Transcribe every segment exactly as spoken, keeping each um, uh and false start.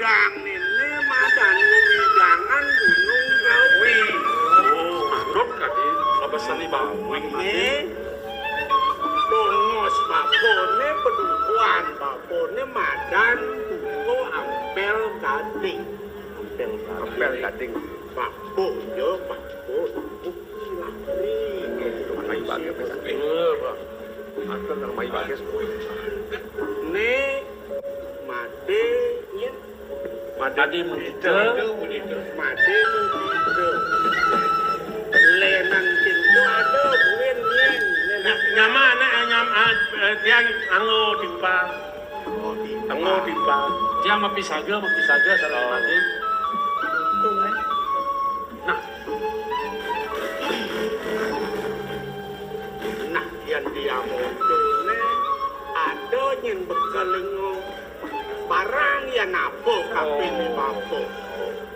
Kang nene madan wewidangan Gunung Kawi. Oh, manut kadi mabeseni bawing mati. Nggih. Tongos bapone pedukuhan, bapone madan Buko Ampel Gading. Ampel Gading. Ampel Gading. Bapa ya, bapa. Mai bagas. Iya, Pak. Atur nang mai bagas. Ne made, ya. Made mudita. Made mudita. Lenang cinta ada buin yen. Nyama anak nyam ah, eh, tiang anggo timpal. Anggo timpal. Tiang mapisaga, mapisaga sareng made. Nah. Nah, yen dia muncul ne, ada nyen bekelingo. Barang yen apa kaping bapa.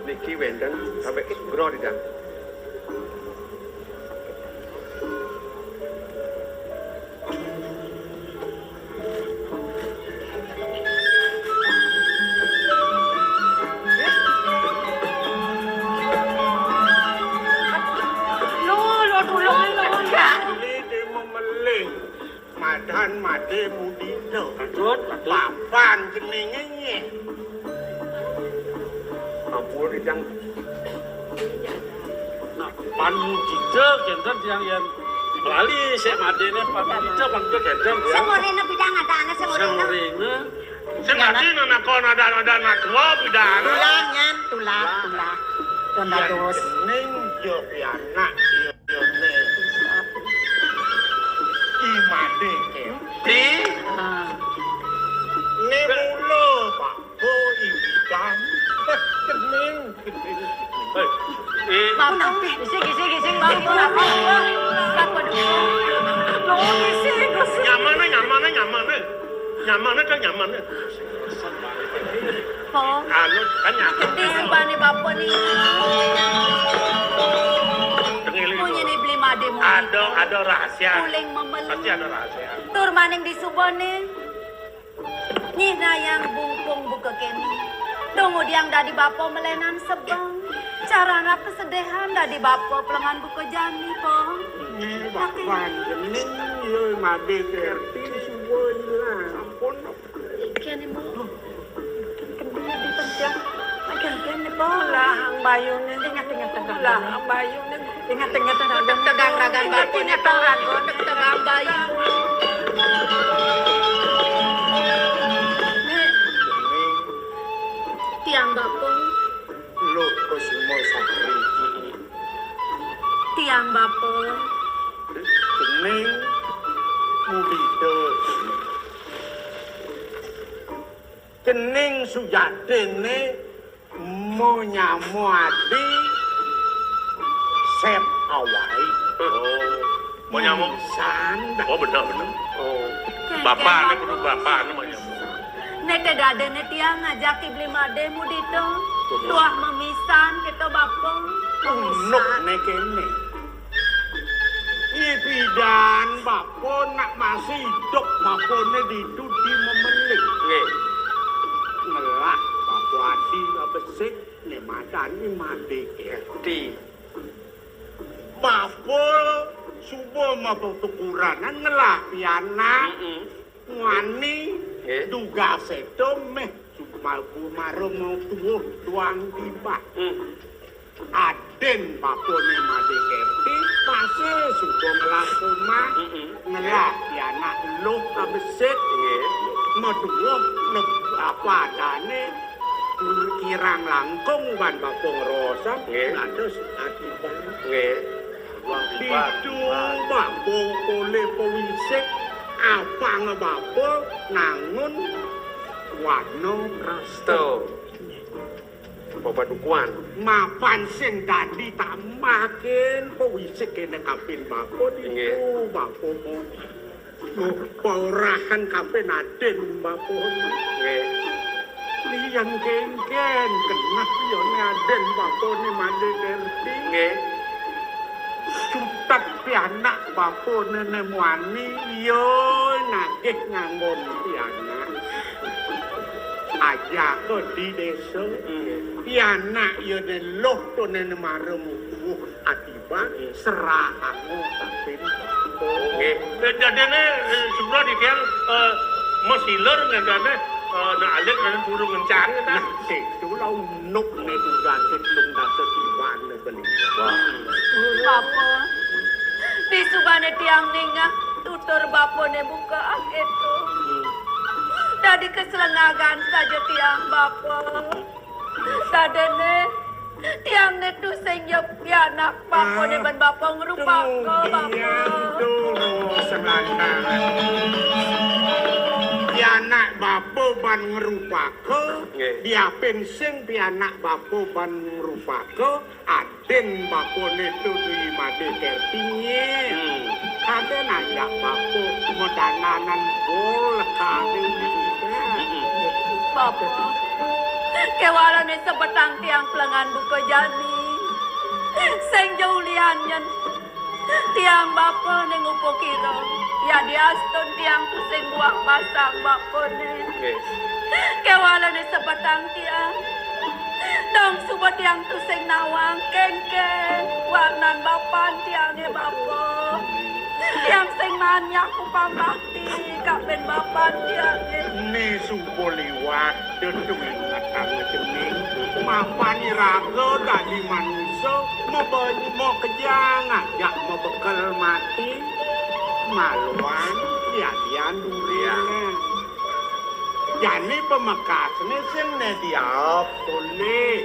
Niki wénten sampai gro tidak. Lo, lo, tulung, lo, enggak. Ini dia memelih. Madan made mudita. Patut, patut. Papan jenenge nggih. Ampun, Ijang. Nah, pan mudita kenten tiang yen lali sik madene pan mudita pan kenten tiang. Sing orene bidang adane sing orene. Sing orene. Sing ati nang nakon ada-ada anak tua bidang. Tulah, nyan, tulah, tulah. Don dados. Ning yo pianak yo yo ne. Imade kenti. Ah. Ne mula bapa ibidan. Kening, kening. Hei, eh. Bapa nampih. Gisik, gisik, gisik, gisik. Bapa nampih. Bapa dulu. Loh, gisik, gisik. Nyamane, nyamane, nyamane. Nyamane kan nyamane. Po. Anu, kan nyamane. Di subane bapa ni. Dengeli. Punyane beli made mudi. Ada, ada rahasia. Uling memelih. Pasti ada rahasia. Tur maning di subane. Nyih nayang bungkung buka kene. Dong udiang dadi bapa melenan sebeng. Carana kesedihan dadi bapa pelengan buka jani, po. Nyih bapa jeneng yo made kerti suwa ilang. Ampun. Kene, mo. Kene di penjah. Agan kene, po. Lah, ang bayune. Ingat, ingat, ingat. Lah, ang bayune. Ingat-ingat ragan. Tegang ragan bapa ni, tegang bayu. Tiang bapa. Lho, Kusuma Sari. Tiang bapa. Jeneng Murida. Jeneng sujatine Monyamo adi sep awai. Oh. Monyamo. Sandak. Oh, bener, bener. Oh. Bapakne kudu bapakne Monyamo. Nete dadene tiang ngajaki beli made mudita. Tuah memisan kita bapa. Unuk ne kene. Ibidan bapa nak masih hidup bapane ditu di memelih. Nggih. Ngelak bapa adi besik ne madani made kerti. Bapa suba mabatukuran ngelak pianak. Mm-mm. Wani. Nggih. Dugas seto meh sumaku mara mau tuwuh tuang tiba. Hmm. Aden bapane Made Kerti pase suba ngelah omah, mm-mm, ngelah pianak luh abesik. Nggih. Maduwuh leb-, apa adane kirang langkung ban bapa ngrosang. Nggih. Dados ati banget. Nggih. Ditu bapa polih pawisik, apang bapa nangun wana prasta. Bapa dukuan. Mapan sing dadi tambahin pawisik kene kapin bapa ditu. Nggih. Bapa mo-, mo-, paurahan kapin aden bapa. Nggih. Liyan kengken kenah yone aden bapane Made Kerti. Nggih. Cutet pianak bapane ne muani, iya nagih nganggon pianak. Ajaka di désa, pianak yéné luh tuné mara mutuh akibat serahanga kapin. Nggih. Eh, dadiné, eh, sura di tiang, eh, masilur ngadané, eh, nak alit lan burung ngencar, ya, ta? Nah, itu lah unuk né tugasé telung dasa tiban né beli. Wah. Bapa, disubané tiang ningeh tutur bapané buka akéto. Dadi kaselengagan saja tiang, Bapa. Sadéné tiang né tusing ya pianak bapané ban bapa ngrupaka, Bapa. Duh, selantangan. Pianak bapa ban ngrupaka, nggih, diapin sing pianak bapa ban ngrupaka, adin bapané tu dui madé kertiné. Hmm. Kadén ajak bapa madananan bol kadén. Hmm. Bapa, kéwalané sebetang tiang pelengan buka jani. Sing ja ulian nyén tiang bapané ngupakira. Yadiastun tiang tusing buah basang bapané. Nggih. Kéwalané sebetang tiang. Dong suba tiang tusing nawang kénkén warnan bapan tiangé, Bapa. Tiang sing maan nyaku pambakti kapin bapan tiangé. Né suba liwat, detu ingetang cening. Mapan iraga dadi manusa, mabenya, makejang ajak mabekel mati. Maluan, yadian durian. Jani pamekasné sing né diap tolih.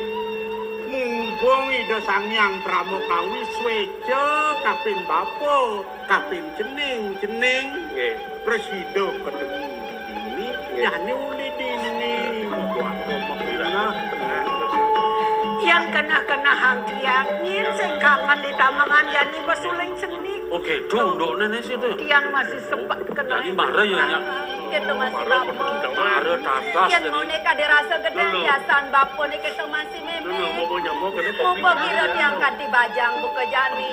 Mumpung Ida Sang Hyang Parama Kawi suéca kapin bapa, kapin cening, cening. Nggih. Prasida ketemu dini, nggih, jani uli dini. Buat pamekasné. Yén keneh-kenehang tiang, nyén sing kangen di tamengan jani basuling seni. Oké, dong, dok, nenek situ. Tiang masih sempat kenal. Jadi marah ya, Nyak? Kéto masih bapa. Marah tatas. Yén mau né kadé rasa gedé, lho, lho, hiasan bapa né kéto masih mémé. Lho, lho, mau nyamuk ini kopi. Mumpung kira tiang kanti bajang buka jani.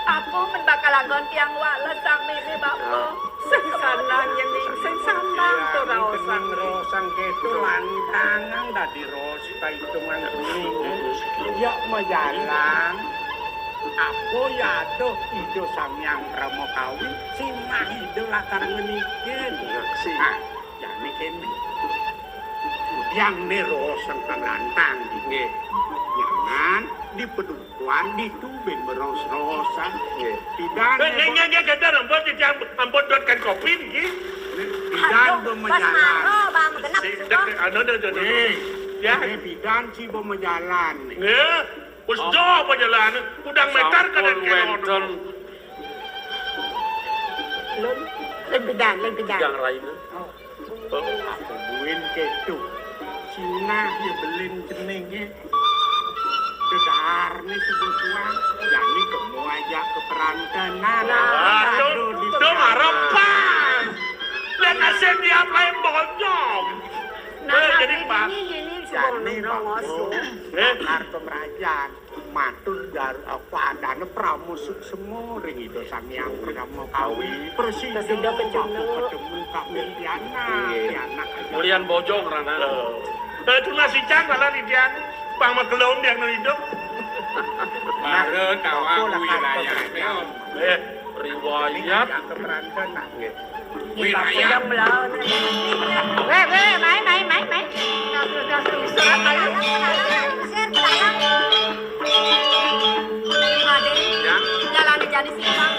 Apa men bakal anggon tiang wales sang mémé, Bapa? Sing sanang, Ning, sing sanang, iya, to raosang. Raosang kéto lantangan dadi raos kaitungan kuning. Ya majalan. Apa ya aduh Ida Sang Hyang Parama Kawi, sinah Ida lakar ngenikin. Ngeksi. Nah, jani kéné. Yang né raosang kang lantang. Nggih. Nyanan di pedu- Wan ditu ben meros-rosan. Nggih. Pidan, eh, nggih, nggih, nggih, ampun, ampun, dot kan kopi niki. Pidan. Aduh, bos majalan. Maro, Bang, genep. Si, dek, anu, anu, anu, anu. Nggih. Ya. Nggih, pidan si bo majalan nih. Nggih. Wis do apa jalan? Udang meter kadang kena wénten. Lun, lun pidan, lun pidan. Yang lain. Oh. Aku buin kéto. Sinah ya belin ceningé. Kedarné suba tuang. Jani kemu ajak ka perantenan. Nah. Aduh, aduh, di tuh marah pas. Lah kasih dia main bonyong. Nah, eh, nah, jadi ini, pas. Ini, ini suba. Jani nongos. Bagus. Eh? Bakar pemerajan. Matur dar-, apa adané pramusuksema ring Ida Sang Hyang Parama Kawi. Prasida. Prasida kecunduk. Ketemu kabéh pianak, nggih, pianak aja. Mulian bojong rana. Lho. Eh, tunas icang malah Lidian, pang magelong yang nu hidup. Mara kawa wilayahné. Eh, riwayat. Nggih. Wilayah. Wéh, wéh, mai, mai, mai, mai. Surat, ayo. Ya. Jalan jani simpang.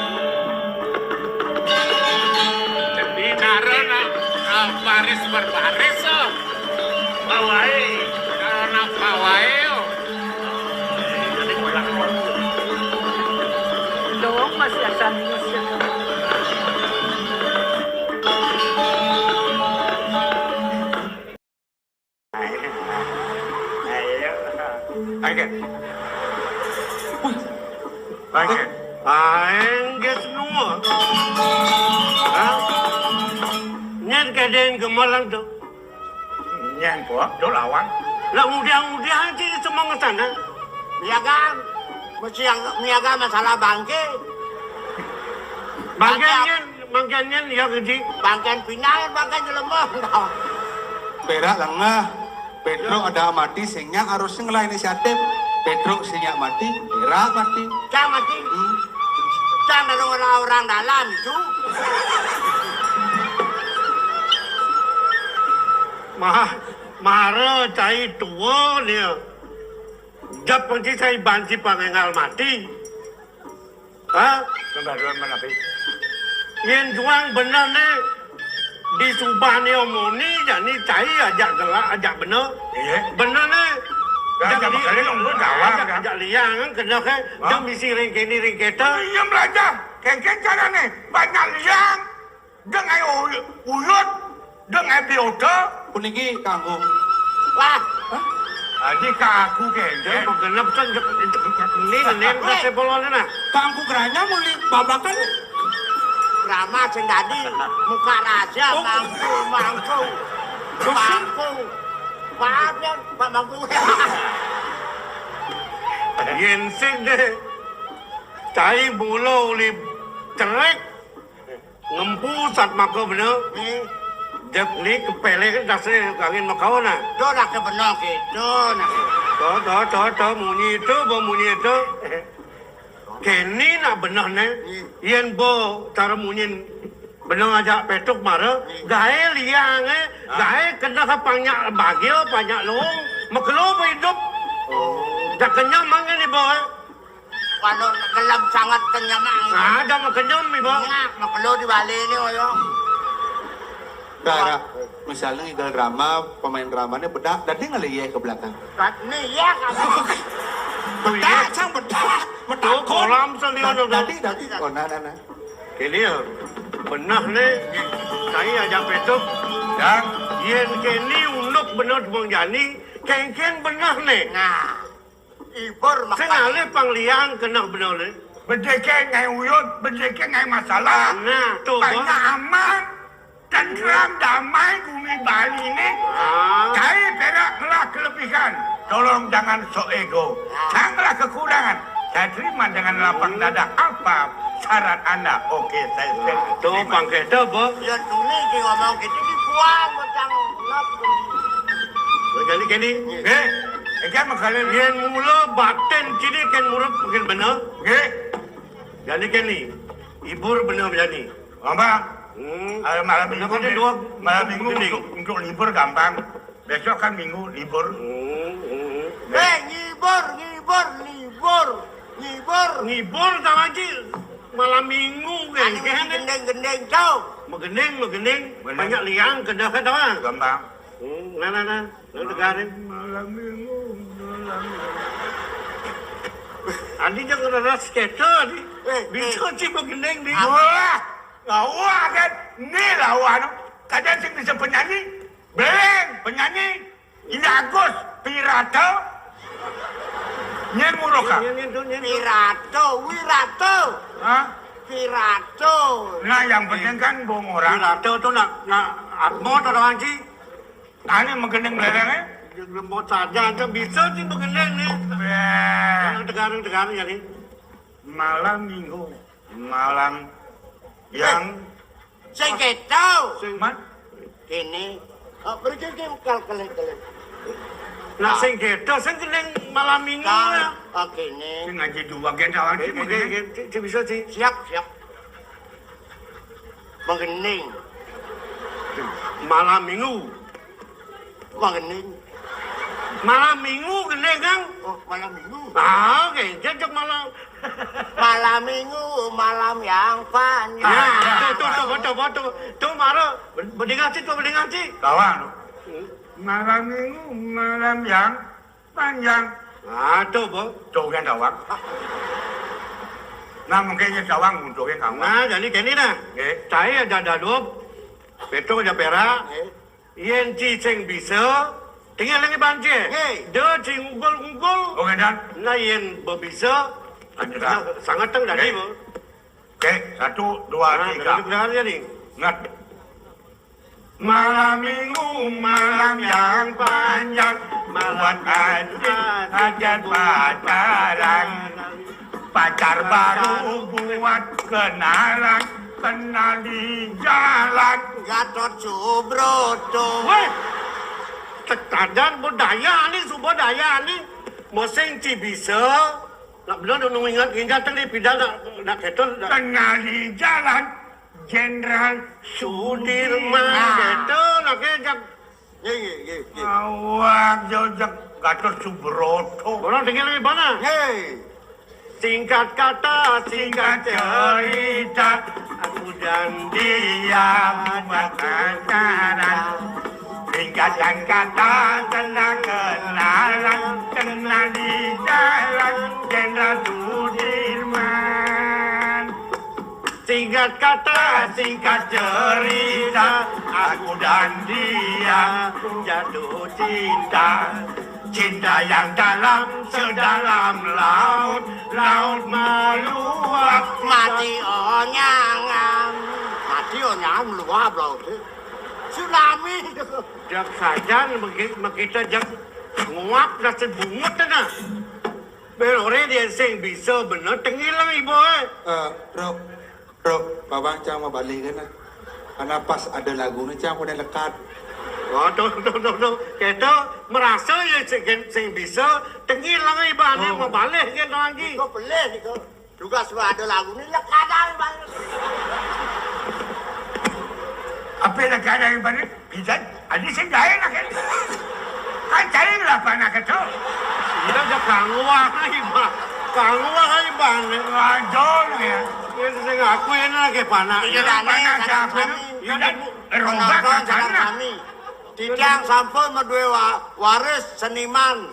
Jadi, nara nak, ah, baris berbaris, oh. Pawai. Nara nak pawai, oh. Dong, masih asal musik. Ayo. Oke. Oke. Aeng geus nuwun. Hah? Nyén kadén gemelang to. Nyén kok, do lawang. Lah, udah-udahan sih semua ngesan, ha? Miagan. Mesti yang miagan masalah bangké. Bangké nyén, bangké nyén ya gedé. Bangké pinang, bangké jelema. Perak lengeh. Petruk ada mati, sing nyak harus ngelah inisiatif. Petruk sing nyak mati, perak mati. Cang mati. Hmm. Cang dari orang-orang dalam itu. Mah, mara cai tua dia. Jap panci cai banci pangengal mati. Ha? Gambaran mana, Pi? Yen juang bener ne, di subah ne omoni, jani cai ajak gelak, ajak bener. Iya. Bener ne. Dah, ajak dah, li-, kali nunggu kawan, ajak, kan? Ajak liang, kan, kena ke, ha? Jam bisi ring keni, ring keta. Iya, belajar. Kengkeng carane. Banyak liang. Deng ai u-, uyut, deng ai biota. Puniki kanggo. Lah. Hah? Adi ka aku kengkeng. Genep kan, ini, ini, ini, sepolone, nah. Kanggo geranya muli babakan. Rama sing dadi muka raja, oh. Mangku, mangku. Pusing. Mangku. Maaf ya, Pak Mangku. Yen sing deh. Cai mula uli cerik. Ngempu sat maka bena. Hmm. Jep ni kepelek dase kangin makawa na. Do dah ke bena ke, do nak. Do, do, do, do, munyi tu, bo munyi tu. Keni nak bena ne. Hmm. Yen bo cara munyin bena ajak petuk mara, hmm, gae liang eh, ah, gae kena ka panyak bagil, panyak long, makelo bo idup. Oh. Dah kenyang mangan ni bo eh. Kalau gelem sangat kenyang, ah, dah makenyem ibu. Nyak, makelo di bale ni, oyo. Dah, dah. Misalnya ngigal drama, pemain dramanya bedak, dadi ngelih ke belakang. Kat ni, ya, kamu. Bedak, sang bedak. Bedak, oh, kolam sendiri, da-, udah. Dadi, dadi. Oh, nah, nah, nah. Kini ya, benah ni, saya ajak petuk. Ya. Yen kini unduk benah tembang jani, kengkeng benah ni. Nah. Ibur. Sing makan. Alih pang liang keneh bena le. Bedeke ngai uyut, bedeke ngai masalah. Nah, tu, banyak bah. Aman, tentram, damai bumi Bali ni. Ah. Cai perak ngelah kelebihan. Tolong jangan sok ego. Janganlah kekurangan. Saya terima dengan lapang dada apa syarat anda. Oke, saya terima. Nah, tu pang kita, bah. Ya, tuni ki ngomong kita ni puang, macam ngap. Kali, kali. Eh, eh, kan makanya. Yen mula batin kini ken murid makin bener. Nggih. Jani keni, ibur bener jani. Gampang. Hmm. Hari malam minggu, ada dua malam minggu minggu. Untuk, untuk libur gampang. Besok kan minggu libur. Hmm, hmm, hmm. Eh, ngibur, ngibur, libur, ngibur. Ngibur tau aja. Malam minggu kan. Anu kan? Gendeng-gendeng tau. Megendeng, megendeng. Bener. Banyak liang, kedah kan tau ah. Gampang. Hmm, nah, nah, nah. Lu tegarin. Malam minggu, malam minggu. Adi jangan ada skater, Adi. Eh, bisa eh. Sih begendeng, Di. Wah, lawa kan. Ni lawan. Kadang sing bisa penyanyi. Beleng, penyanyi. Ini Agus, Pirata. Nyen muroka. Nyen, nyen, nyen, nyen. Pirato, Wirato. Hah? Pirato. Nah, yang penting kan bong orang. Pirato tu nak, nak atmo tu orang ji. Ane megendeng belereng, eh? Lembut saja, aja bisa sih megendeng nih. Beh. Yang tegarang-tegarang ya nih. Malam minggu, malam yang sing keto. Sing mat? Kene. Oh, pergi ke kal kele-kele. Nah, sing keto, sing gendeng malam minggu. Kal, ya. Oh, kene. Sing ngaji dua gen kawan sih, oke, oke, megendeng. Oke, sih, sih bisa sih. Siap, siap. Megendeng. Malam minggu. Wah, gending. Malam minggu gending, Kang. Oh, malam minggu. Ah, oke, jejak malam. Malam minggu, malam yang panjang. Nah, tu, tu, tu, betul, betul. Tu, mara, bedingan sih, tu, bedingan sih. Kawan. Hmm. Malam minggu, malam yang panjang. Ah, tu, bo. Tu, kan, kawan. Nah, mungkin ini kawan untuk yang kawan. Nah, jadi kini dah. Oke. Saya ada dadup, betul ada perak. Oke. Yen ci sing bisa, tinggal lagi banci. Nggih. Da ci ngugul-ngugul. Oh, ngedan. Nah, yen bebisa, sangat teng dadi, Bu. Oke, satu, dua, tiga. Nah, tiga. Ngat. Malam minggu, malam yang panjang, buat hajat, hajat pacaran. Pacar baru buat kenalan, kenal di jalan. Gatot Subroto. Weh. Tekadan budaya ni, suba daya ni. Mosing ci bisa. Nak bener nu ingat, ingat tadi pidan nak, nak keton nak. Kenali jalan Jenderal Sudirman. Sudirman. Keton nak jak. Ye, ye, ye, ye. Awak jejak Gatot Subroto. Orang tinggal di mana? Hei. Singkat kata, singkat cerita, aku dan dia berpacaran. Singkatan kata, senang kenalan, kenal di jalan Jenderal Sudirman. Singkat kata, singkat cerita, aku dan dia jatuh cinta. Cinta yang dalam sedalam laut, laut meluap. Mati onyangan. Mati onyangan meluap laut. Tsunami. Jak sajan megi-, mekita jak nguap nasi bungut na. Belore dia sing bisa bener tengil lang ibu eh. Eh, Ruk, Ruk, Bawang cang mabalih kena. Karena pas ada lagu ni cang kena lekat. Oh, tuh, tuh, tuh, tuh. Kita merasa ya sing, sing bisa tengil lang ibu ni. Oh. Mabalih kita lagi. Kau pelih ni kau. Juga sudah ada lagu ni lekat dah ibu. Apa lekat dah ibu ni? Pisan, adi sing gaé nak kan. Kan cari lah panak itu. Iya, aja kangguan, Iban. Kangguan, Iban. Waduh, ya. Ya, sing aku ini lagi panak. Iya, panak siapa? Iya, Bu. Rombak. Penonton macam mana? Kami. Titiang sampun madué wa-, waris seniman.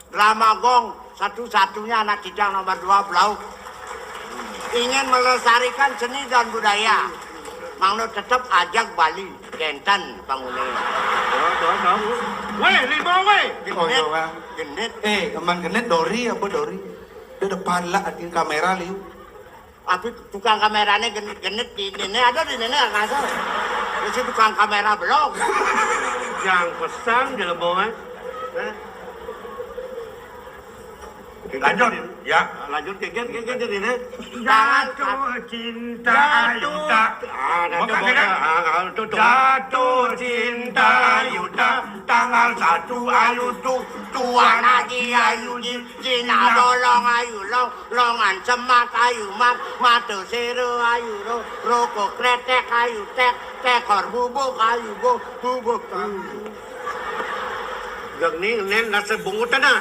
Drama Gong, satu-satunya anak Cidang nomor dua Blau. Ingin melestarikan seni dan budaya. Mangno tetep ajak Bali, kénten pangune. Tahu, tahu, tahu. Wéh, lima wéh. Oh, iya, Bang. Genit. Eh, emang genit Dori apa Dori? Di depan lah, artinya kamera, Liu. Tapi tukang kameranya gen-, genit di ini ada di ini kasar. Di si tukang kamera belum. Yang pesan jelema, eh. Eh? Lanjut, ya. Lanjut, kegiat, kegiat jadi ini. Jatuh cinta Ayuta. Ah, jatuh cinta Ayuta. Tanggal satu Ayutu. Tuan Haji Ayuji. Cina bolong ayu long, longan semat ayu mat, mata sera ayu ro, rokok kretek ayu tek, tekor bubuk ayu bo, bubuk ayu. Geng ni nén nasa bungut na.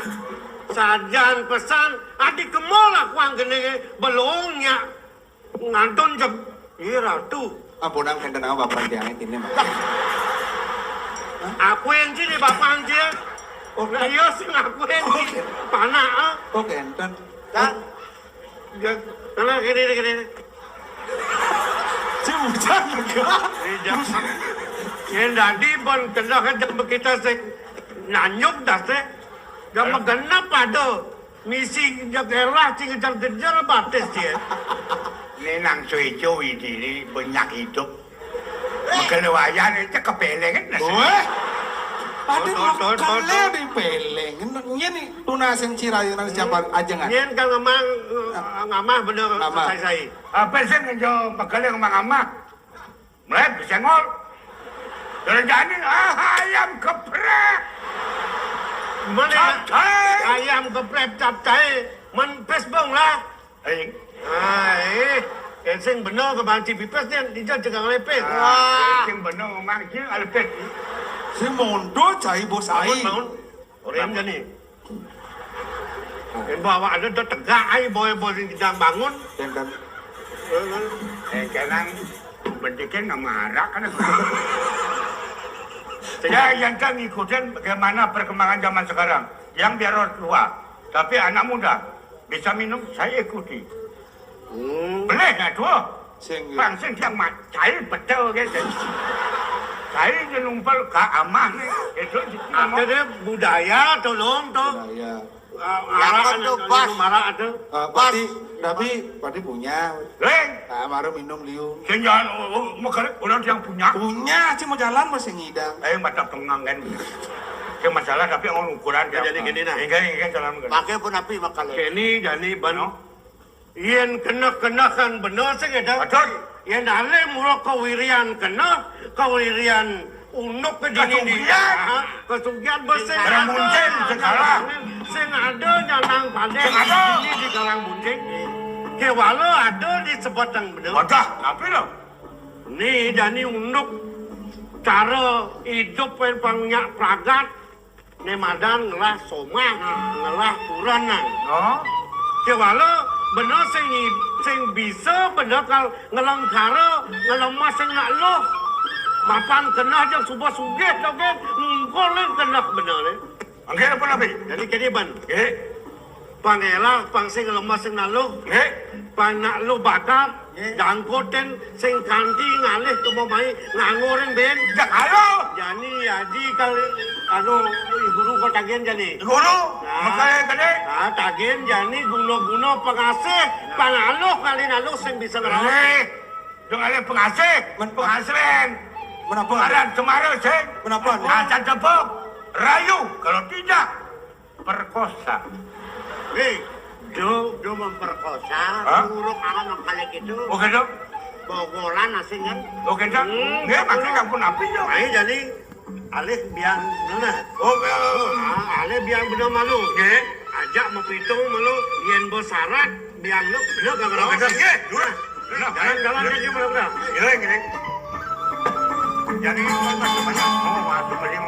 Sajan pesan, adi kemol akuang geni belongnya. Ngantun jeb, iya, Ratu. Ampunang kénten apa bapan tiangé kéné, Mas? Akuin sih di bapan sih. Oh, nah, iya sih ngakuin sih. Panak, ah. Oh, kénten. Kan? Gak, nah, gini, gini. Si bujang enggak. Iya, jangan. Yang tadi bon kenal kan jam kita sih. Nanyuk dah sih. Gak magenep ada. Misi ngejar lah, sing ngejar-ngejar batis dia. Ini nang suicu ini, ini banyak hidup. Makalewayan itu kepeleng kan. Wéh. Ada. Tuh, tuh, tuh, tuh, makale tuh. Dipeleng. Ini nih tunasin cirayunan siapa aja nggak? Ini kan ngamah, ngamah bener. Ngamah. Sai-sai. Apa sih ngejo makale ngamah-ngamah? Mlet, bisa ngol. Kerjaan ini, ah, ayam geprek. Mana capcay. Ayam geprek capcay. Men pes bong lah. Aing. Ah, eh. Sing bener ke banci pipes ni, dia jangan lepes. Ah, wah. Sing bener memang dia lepes. Si mondo cai bos aing. Bangun, bangun. Orang jani. Yang bawa ada dah tegak ai boy boy yang kita bangun. Yang kan. Eh, kenang bentuknya nama arak kan. Ya, yang kan ngikutin bagaimana perkembangan zaman sekarang. Yang biar orang tua, tapi anak muda bisa minum, saya ikuti. Hmm. Boleh nggak tuh? Sing. Bang sing yang mak, saya betul gitu. Saya numpal ke amah nih, itu. Ada deh budaya tolong tuh. Budaya. Ah, yang arak, kan tuh anak pas. Minum arak tuh. Ah, pas. Pati, tapi pati punya. Leng. Ah, maru minum liu. Sing jangan, oh, oh, makanya orang yang punya. Punya, cuma jalan masih ngidang. Eh, mata pengang kan. Yang masalah tapi orang ukuran. Jadi gini nah. Enggak, enggak jalan kan. Pakai pun api makanya. Ini jadi ban. No. Yén keneh-kenehan bener sing éda. Betul. Yén alé mula kawirian keneh, kawirian Unduk ka dini di Kasugihan. Kasugihan bes sing Karang ada Buncing, nyanang sing kalah. Sing ada nyanang padeh di dini di Karang Buncing. Kéwala ada di Sebeteng bena. Wadah, napi lo? Né jani unduk cara idup pang nyak pragat. Né madan ngelah somah, ngelah kurenan. Oh. Kéwala bena sing i- sing bisa bena kal ngelengkara, ngelemas sing nak luh. Mapan keneh jang suba sugih dogén, ngkul né keneh bena né. Angké apa napi? Jani kéné ban. Nggih. Pang élah, pang sing ngelemas sing nak luh. Nggih. Pang nak luh bakat, nggih, jangkutin sing kanti ngalih ka mai nganggo ring bén. Jak alo. Jani aji kal anu guru ko tagihan jani. Guru, nah. Makanya kene. Ah, tagihan jani guna-guna pengasih, nah, pangaluh kali naluh sing bisa ngrawat. Eh, dong alih pengasih, men pengasren. Menapa? Aran semara sing. Menapa? Acan tepuk. Rayu, kalau tidak perkosa. Hei, do, do memperkosa, hah? Nguruk alam mengkalik itu. Oh, gitu? Bogolan asing kan? Oh, gitu? Hmm, nggih, maksud ampun napi, yo? Ayo, jadi alih biang bener. Oh, bener. Ah, alih biang bener malu. Nggih. Ajak mapitung malu, yen besarat, biang lu, bener gak ngerawat? Oh, gitu, nggih. Nah, jalan-jalan aja, bener-bener. Iya, nggih. Jadi, oh, waduh, beli